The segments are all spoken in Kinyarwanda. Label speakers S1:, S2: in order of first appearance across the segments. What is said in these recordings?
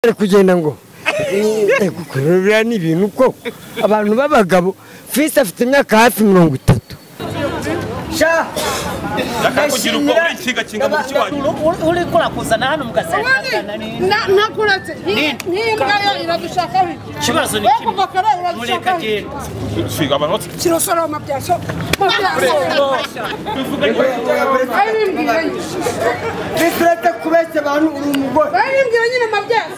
S1: Ari kugenda ngo biriya ni ibintu koko abantu b'abagabo. Fisi afite imyaka hafi 30. Sha
S2: kugira ubwo uri ikinga kinga mu kiwanyu
S3: uri kurakuzana hano mugasangana
S4: nakuretse nk'imbwa yo iradushaka.
S3: Ikibazo ni kimwe, mureka agenda.
S2: Siga abantu bose.
S4: Kirosoroma byaso babimbwira.
S1: Fisi, uretse kubeshya abantu, uri umugore.
S4: Babimbwira nyine mabyaso.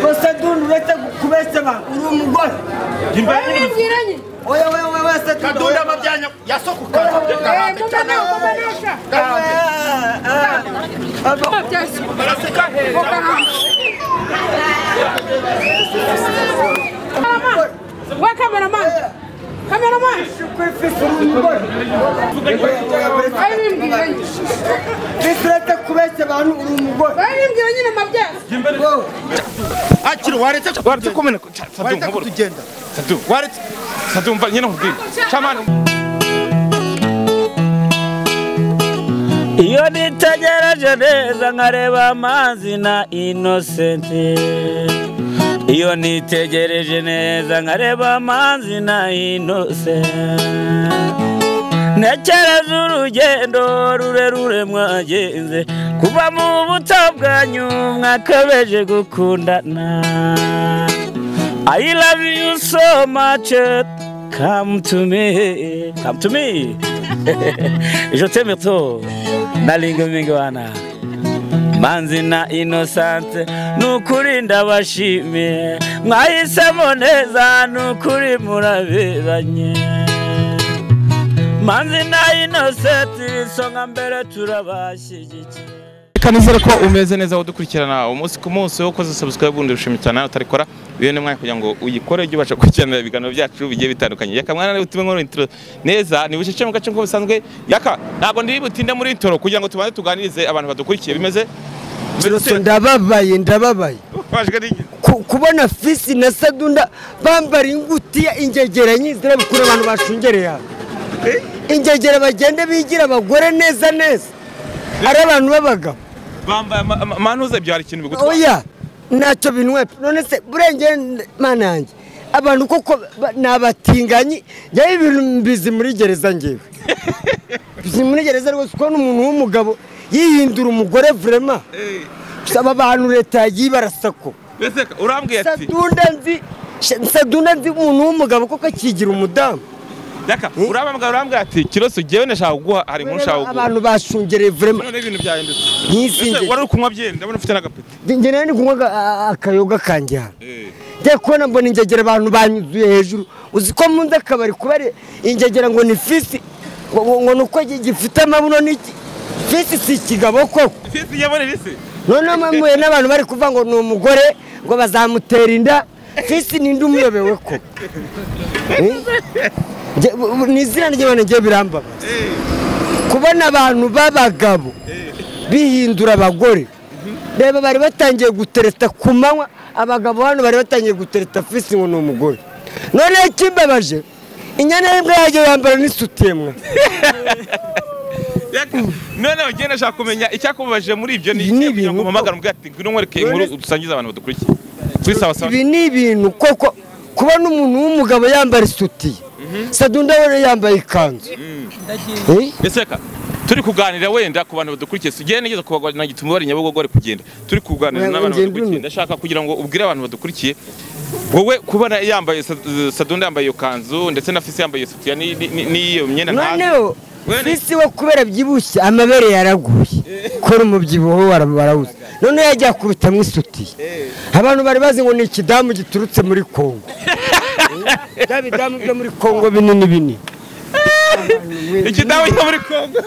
S1: Gusa duni, uretse kubeshya abantu, uri umugore.
S4: Babimbwira nyine.
S1: Oya oya oya oya, Sadunda.
S5: Kadunda amabyanya yasokuka.
S4: Mama mabyaso.
S5: Baraseka.
S4: We cameraman, cameraman.
S1: Fisi, uri umugore.
S4: Babimbwira nyine.
S1: Fisi, uretse kubeshya abantu, uri umugore.
S4: Babimbwira nyine mabyaso.
S5: Akiri waretse.
S2: Waretse kumeneka.
S5: Waretse kutugenda.
S2: Sadu.
S5: Waretse.
S2: Sadu, mva nyine nkubwire chamani.
S6: Iyo nitegereje neza nkareba amazi na Inosenti, iyo nitegereje neza nkareba amazi na Inosenti, ntekereza urugendo rurerure mwagenze kuva mu buto bwanyu mwakabeje gukundana. I love you so much, come to me, come to me, je t'aime trop. Nalinga mingwana Manzi na Innocent, nukuri ndabashimiye, mwahisemo neza, nukuri muraberanye. Manzi na Innocent, isonga mbere, turabashyigikiye.
S2: Reka nizere ko umeze neza udukurikirana umunsi ku munsi. Wo ukoze subscribe ubundi ushimye cyane, utarikora uyu ni mwanya kugira ngo uyikore ujye ubasha gukurikirana ibiganiro byacu bigiye bitandukanye. Yaka mwana nawe utume nkora intro neza ni bucece mu gace nko bisanzwe. Yaka, ntabwo ndi butinde muri intro kugira ngo tubanze tuganirize abantu badukurikiye. Bimeze
S1: Kiroso, ndababaye, ndababaye.
S2: Wajwe n'iki?
S1: Kubona Fisi na Sadunda bambara ingutiya, ingegera nyizira bikura abantu bashungereye hano, ingegera bagende bigira abagore neza neza ari abantu b'abagabo.
S2: Bambaye manuze ibyo hari ikintu bigutwara?
S1: Oya, ntacyo binwe. None se burengere mana yanjye, abantu koko ni abatinganyi. Njyewe ibintu mbizi muri gereza, ngewe mbizi muri gereza rwose. Kubona umuntu w'umugabo yihindura umugore, vraiment, aba bantu leta yagiye ibarasako.
S2: Mbese urambwiye ati
S1: Sadunda nzi, Sadunda nzi, umuntu w'umugabo koko akigira umudamu.
S2: Yaka, urambwira, urambwira ati Kiroso, jyewe ndashaka kuguha, hari inkuru nshaka kuguha.
S1: Abantu bashungereye vraiment.
S2: None ibintu byahindutse.
S1: Nk'izi
S2: Ese wari uri kunywa byeri? Ndabona ufite n'agapeti.
S1: Njye nari ndi kunywa akayoga kanjye hano, njya kubona mbona ingegera abantu banyuzuye hejuru. Uzi ko munze akabari kuba ari ingegera ngo ni Fisi, ngo ni uko gifite amabuno n'iki. Fisi si ikigabo koko.
S2: Fisi yabonera isi.
S1: Noneho mpuye n'abantu bari kuvuga ngo ni umugore, ngo bazamutera inda. Fisi ninde umuyobewe ko? Eh? Ni izina ry'Imana, ngiye birambabaza kubona abantu b'abagabo bihindura abagore. Reba, bari batangiye gutereta ku manywa, abagabo hano bari batangiye gutereta Fisi ngo ni umugore. Noneho ikimbabaje, inyana y'imbwa yagiye yambara n'isutiye mwa.
S2: Yaka, noneho njye nashaka kumenya icyakubabaje muri ibyo ni
S1: Ibi ni
S2: iki kugira ngo
S1: ibintu
S2: umpamagare umbwire ati ngwino nkwereke inkuru dusangize abantu badukurikiye kuri Sawa Sawa.
S1: Ibi ni ibintu koko, kubona umuntu w'umugabo yambara isutiye, Sadunda we yambaye ikanzu. Eh?
S2: Ese reka turi kuganira wenda ku bantu badukurikiye, si nigeze kubagwa gituma bari Nyabugogo bari kugenda, turi kuganira
S1: Oya,
S2: n'abantu
S1: ngenda
S2: badukurikiye.
S1: umwe.
S2: Ndashaka kugira ngo ubwire abantu badukurikiye, wowe kubona yambaye Sadunda yambaye iyo kanzu ndetse na Fisi yambaye iyo sutiya n'iyo myenda ntazi.
S1: Noneho Fisi we kubera byibushye amabere yaraguye, kora umubyibuho barawuzi, noneho yagiye akubitamo isutiye, abantu bari bazi ngo ni ikidamu giturutse muri Kongo, bya bidamu byo muri Kongo binini binini.
S2: Ikidamu cyo muri Kongo.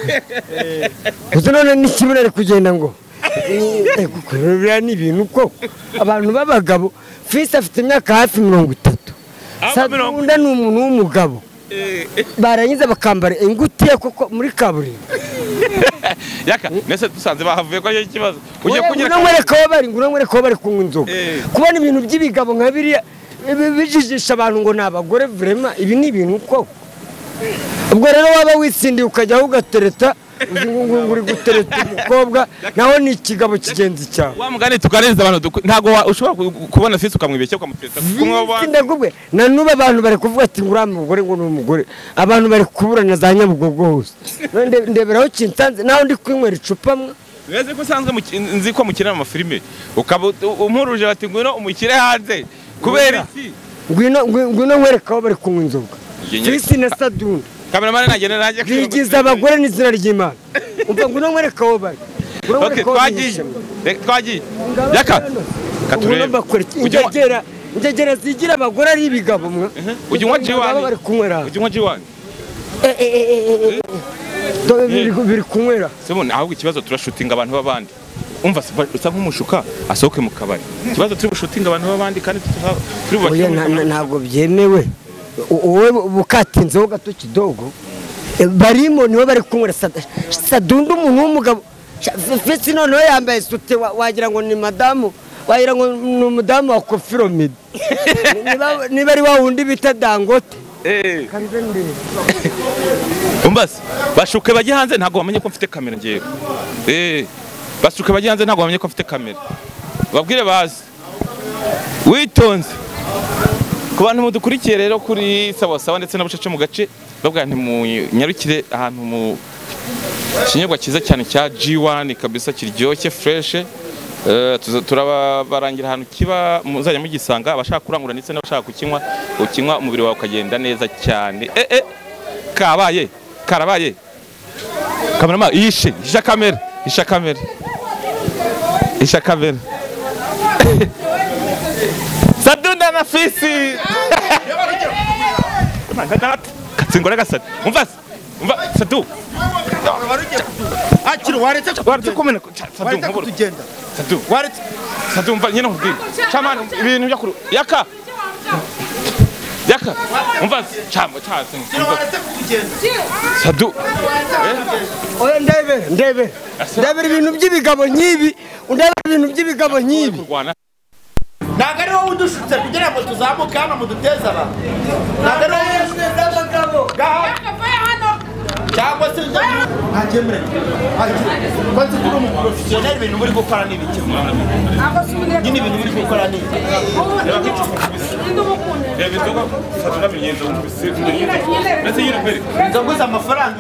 S1: Gusa none n'ikibuno ari kugenda ngo biriya ni ibintu koko abantu b'abagabo. Fisi afite imyaka hafi 30.
S2: Aba mirongo
S1: Sadunda ni umuntu w'umugabo, barangiza bakambara ingutiya koko muri kaburimbo.
S2: Yaka, nese dusanze bahavuye ko ari ikibazo ugiye
S1: Oya,
S2: kunyereka.
S1: Ngwino nkwereke aho bari, ngwino nkwereke aho bari kunywa inzoga. Kubona ibintu by'ibigabo nka biriya bijijisha abantu ngo ni abagore, vraiment, ibi ni ibintu koko. Ubwo rero waba witsindiye ukajyaho ugatereta. Uzi ngo uri gutereta umukobwa naho ni ikigabo kigenzi cyawe.
S2: Wa mugani tuganiriza abantu ntago ushobora kubona Fisi ukamwibeshya ukamuteta.
S1: Ndagubwe na nuba abantu bari kuvuga ati ngura umugore ngo ni umugore. Abantu bari kuburana za Nyabugogo hose. Ndeberaho kinsanze naho ndi kwinywera icupa mwe.
S2: Weze ko sanzwe nzi ko mukina amafilime ukaba umpuruje bati ngwino umukire hanze kubera iki?
S1: Ngwino ngwino nkwereka aho bari kunywa inzoga. Fisi na Sadunda.
S2: Cameraman nagenda najye
S1: bigize abagore n'izina ry'Imana. Umva ngwino nkwereka aho bari.
S2: Okay, twagiye. Twagiye. Yaka. Katurebe.
S1: Ingegera ingegera zigira abagore ari ibigabo mwe.
S2: Ujye unywa G1.
S1: Bari kunywera.
S2: Ujye unywa G1.
S1: Biri kunywera.
S2: Simone ahubwo ikibazo turashutinga abantu b'abandi. Umva usa nk'umushuka asohoke mu kabari. Ikibazo turi bushutinga abantu b'abandi kandi turi
S1: bubakire. Ntabwo byemewe. Wowe bukatinzeho gato kidogo. Barimo niwe bari kunywera Sadunda umuntu w'umugabo. Fisi noneho yambaye sute wagira ngo ni madamu, wagira ngo ni umudamu wa Kofiromid. Niba ari wa wundi bita Dangote.
S2: Umbase bashuke bajye hanze ntago bamenye ko mfite kamera ngewe. Bashuke bajye hanze ntago bamenye ko mfite kamera. Babwire bazi. Witonze. Ku bantu mudukurikiye rero kuri Sawa Sawa ndetse na Bucece mu gace babwa nti munyarukire ahantu mu kinyobwa cyiza cyane cya G1 kabisa kiryoshye fresh. Turabarangira ahantu kiba muzajya mugisanga abashaka kurangura ndetse n'abashaka kukinywa ukinywa umubiri wawe ukagenda neza cyane. Kabaye karabaye. Kamerama yishe isha kamera isha kamera isha kamera. Sadunda na Fisi. Katsingora gasat. Umva umva Sadu.
S5: Akiri waretse
S2: kumena
S5: Sadu kutugenda.
S2: Sadu waretse Sadu umva nyine nkubwire. Chamana ibintu byo kuru yaka. Yaka umva chamo chatse.
S5: Waretse kutugenda.
S2: Sadu.
S1: Oya ndebe ndebe. Ndebe ibintu by'ibigabo nkibi, ndebe ibintu by'ibigabo nkibi.
S5: Ntabwo ari wowe udushutse kugira ngo tuzamuke hano muduteze abantu. Ntabwo ari wowe udushutse abagabo. Cyangwa se ntagemure. Ko nzi ko uri umuprofesiyoneri ibintu muri gukora ni ibiki? Nyine ibintu muri gukora ni ibiki? Inzoga z'amafaranga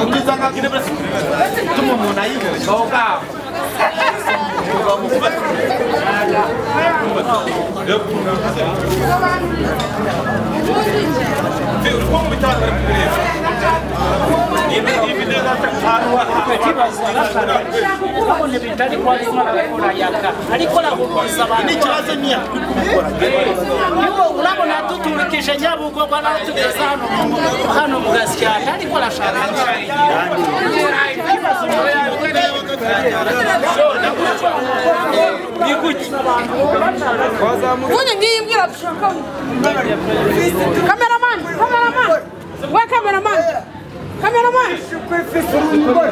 S5: ubwiza nka tuma umuntu ayivugaho ngaho.
S3: Urabona duturikije Nyabugogo naho tugeze hano mu Gasyata ariko arashaka.
S4: Ubundi ngiyimbwira dushaka. Cameraman, cameraman. We cameraman. Cameraman.
S1: Fisi uri umugore.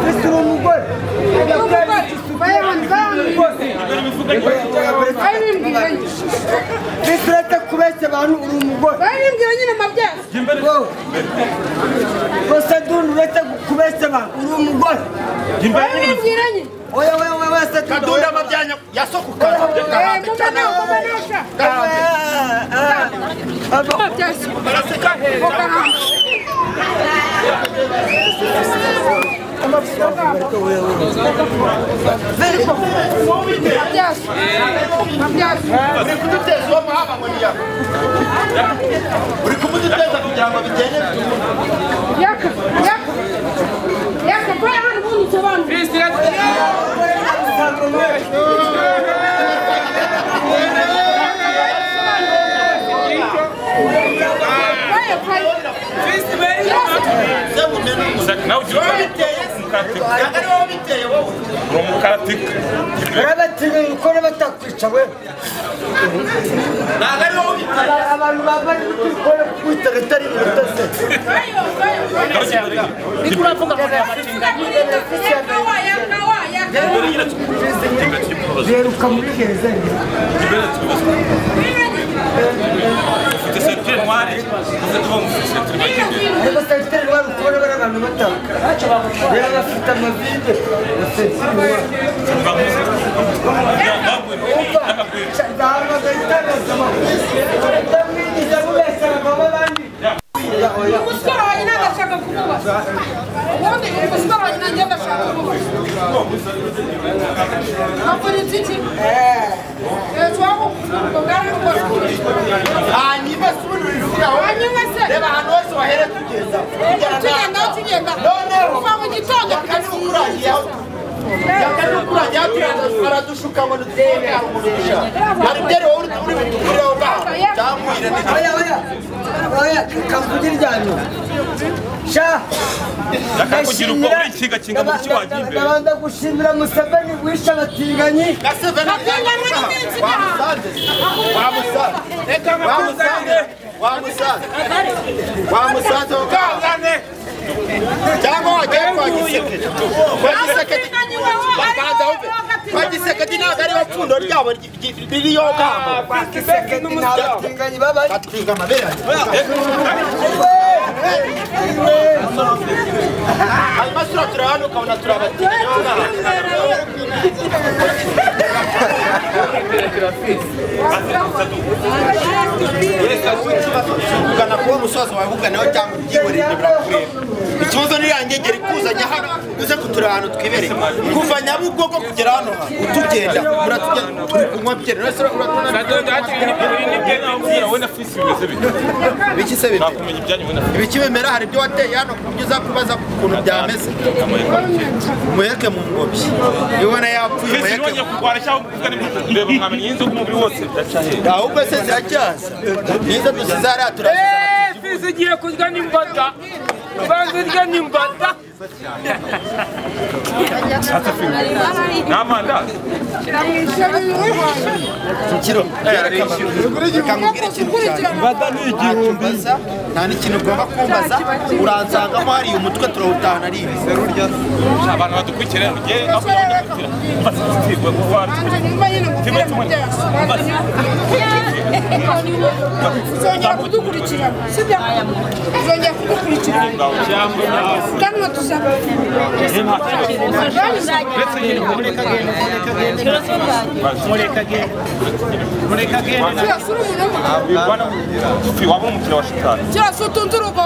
S1: Fisi uri umugore. Fisi uretse kubeshya abantu uri umugore.
S4: Bayimbwira nyine mabyaza.
S1: Sadunda uretse kubeshya abantu uri umugore.
S4: Bayimbwira nyine.
S1: Oya oya oya Sadunda.
S5: Kadunda amabyanya yasokuka. Uri kuduteza uwo muhaba ngo niya. Uri kumuduteza kugira ngo bigende.
S4: Yaka yaka yaka baya hano ubundi usobanure.
S2: Ufite ceinture noire, uze kuba mufite ceinture noire.
S1: Ariko ceinture noire ukubona bari abantu batanu. Rero bafite amavide na ceinture noire.
S4: Umusore wanjye ndashaka kumubaza. Ubundi umusore wanjye nanjye ndashaka kumubaza. Afuritse iki?
S5: Hanyuma subira
S4: hanyuma se
S5: reba ahantu hose wahere tugenda.
S4: Tugenda. Kuva mu gitondo
S5: kugeza yakadukura aradushuka ngo duteme arumurisha. Hari byari wowe uri butukureho ngaho. Cyangwa
S1: oya oya. Oya kakugira ryanyu. Sha.
S2: Yakakugira uko uri ikiga kinga mu kiwagiye imbere.
S1: Ndabanza gushimira Museveni wisha abatinganyi.
S5: Wamusanze. Wamusanze. Cyangwa wagiye kwa Gisekedi. Kwa Gisekedi. Kwa Gisekedi ntabwo ari pfundo ryabo ririyo kamba.
S1: Kwa Gisekedi n'abatinganyi babaye.
S5: Batwinga amabere. Hanyuma sura turahano ukabona turabatinganyi. Ugana kuba umusozi wawe uganaho cyangwa ubyihorere birakureba. Ikibazo ni yangegera ikuzanya hano uze kutura ahantu twibereye. Kuva Nyabugogo kugera hano utugenda muratugenda turi kunywa byeri. Biki se bimera? Ibiki bimera hari ibyo wateye hano ku buryo uzakubaza ukuntu byameze. Umuheke mu ngobyi. Iyo ubona yapfuye umuheke. Ahubwo se ziracyaza. Nizo dusize hariya turazizana.
S7: Fisi igiye kurya n'imbata. Banza urya n'imbata.
S2: N'amandazi.
S5: Kiro, reka nkubwire ikintu cyane.
S8: Imbata ni igihumbi.
S5: Nta n'ikintu ugomba kumbaza, uransangamo hariya umutwe turawutahana ari ibi.
S2: Abantu badukurikira rugiye aho badukurikira.
S4: Uzongera kudukurikirana, sibyo? Uzongera kudukurikirana. Kandi tuzaba.
S2: Waba umukiriya wa shitani.
S4: Cyose utunze urugo.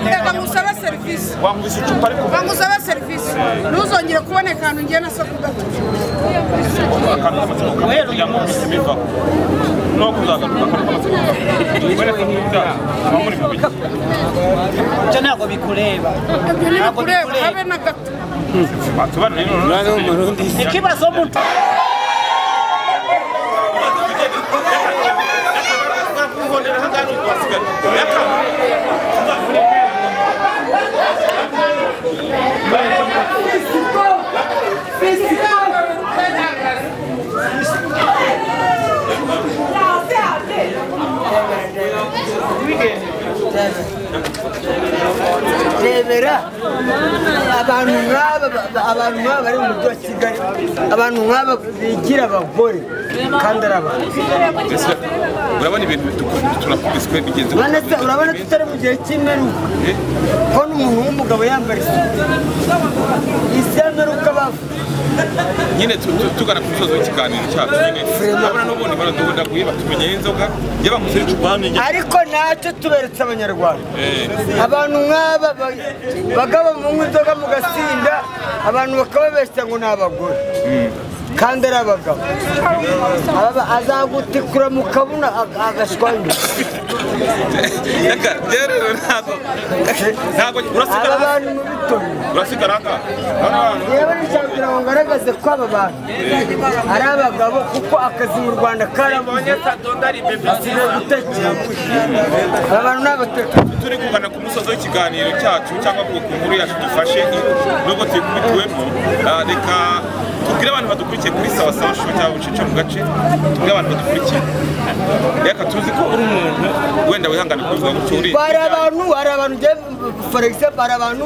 S4: Reka ngusabe serivisi.
S2: Wankubise icupa ariko.
S4: Ngusabe serivisi. Ntuzongere kuboneka ahantu ngiye na soko gato.
S2: Akantu k'amatsiko kugira ngo bivaho. No kuzagaruka akantu k'amatsiko. Wereka nk'ibyaha. Muba muri mu biki.
S3: Ibyo ntabwo bikureba.
S4: Ibyo ntibikureba habe na gato.
S3: Ikibazo muntu.
S1: Rebera abantu nk'aba bari mu mujyi wa Kigali, abantu nk'aba bigira abagore kandi ari abantu.
S2: Urabona ibintu turakubiswe bigenze.
S1: Urabona tutari mu gihe cy'imperuka. Ko n'umuntu w'umugabo yambara isuku. Isi y'imperuka bavuga.
S2: Nyine tugana ku musozo w'ikiganiro cyacu nyine. Urabona n'ubundi baraduhondaguye batumenyeye inzoga yabankuse icupa hano.
S1: Ariko ntacyo tuberetse Abanyarwanda. Abantu nk'aba bagabo munywa inzoga mugasinda, abantu bakababeshya ngo ni abagore. Kandi ari abagabo. Azagutikura mu kabuna agashwanya.
S2: Reka rero ntabwo urasigara
S1: abantu mu bitongo.
S2: Urasigara aha.
S1: Yewe nshaka ngo ngaragaze ko aba bantu ari abagabo kuko akazi mu Rwanda karabonye asigaye gutekera. Aba bantu ni abateka.
S2: Turi kugana ku musozo w'ikiganiro cyacu cyangwa ku nkuru yacu dufashe nubwo tuyikubitiwemo, reka tubwire abantu badukurikiye kuri Sawa Sawa Show cyangwa Bucece mu gace, tubwire abantu badukurikiye. Reka tuzi ko uri umuntu wenda wihangane kubivuga gutyo uri.
S1: Hari abantu for example hari abantu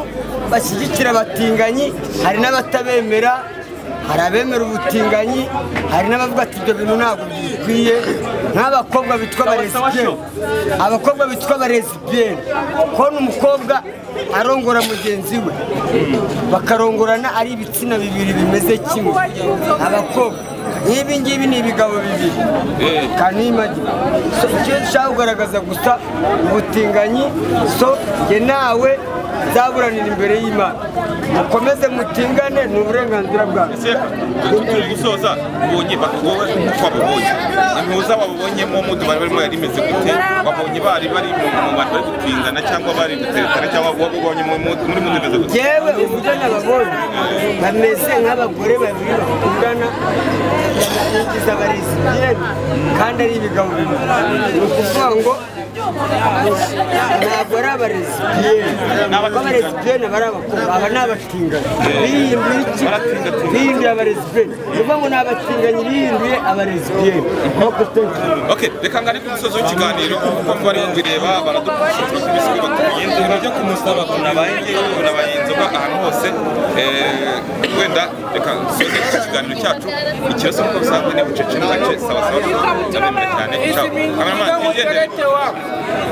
S1: bashyigikira abatinganyi, hari n'abatabemera. Hari abemera ubutinganyi, hari n'abavuga ati ibyo bintu ntabwo bikwiye, nk'abakobwa bitwa abalesbiyeni. Abakobwa bitwa abalesbiyeni, kubona umukobwa arongora mugenzi we bakarongorana ari ibitsina bibiri bimeze kimwe. Abakobwa nk'ibi ngibi ni ibigabo bibiri kanimagi. So icyo nshaka kugaragaza gusa ubutinganyi, so njye nawe nzaburanira imbere y'Imana. Mukomeze mutingane, ni uburenganzira bwanyu.
S2: Turi gusoza, ubonye wowe uko wabibonye, impuza wabibonyemo mudu bari barimo yari imeze gute? Wabonye bari bari mu bantu bari gutingana cyangwa bari guteretana, cyangwa wabonye muri mudu imeze gute?
S1: Yewe uburyo nababonye bameze nk'abagore babiri bakundana, bigize abalesbiyeni kandi ari ibigabo bibiri. Ni ukuvuga ngo ntabwo ari abalesbiyeni, kuko abalesbiyeni aba ari abakobwa, aba ni abatinganyi bihinduye iki? Bihinduye abalesbiyeni. Ni ukuvuga ngo ni abatinganyi bihinduye abalesbiyeni.
S2: Okay, reka ngane ku musozo w'ikiganiro kuko bari kubireba baradufasha tubiswe batumenye ibintu byo kumusaba kunabaye kunabaye inzoga ahantu hose. Wenda reka dusoze iki kiganiro cyacu ikibazo nk'uko bisanzwe ni bucece n'agace. Sawa sawa, ndabemera cyane. Ciao. Cameraman, twigendere.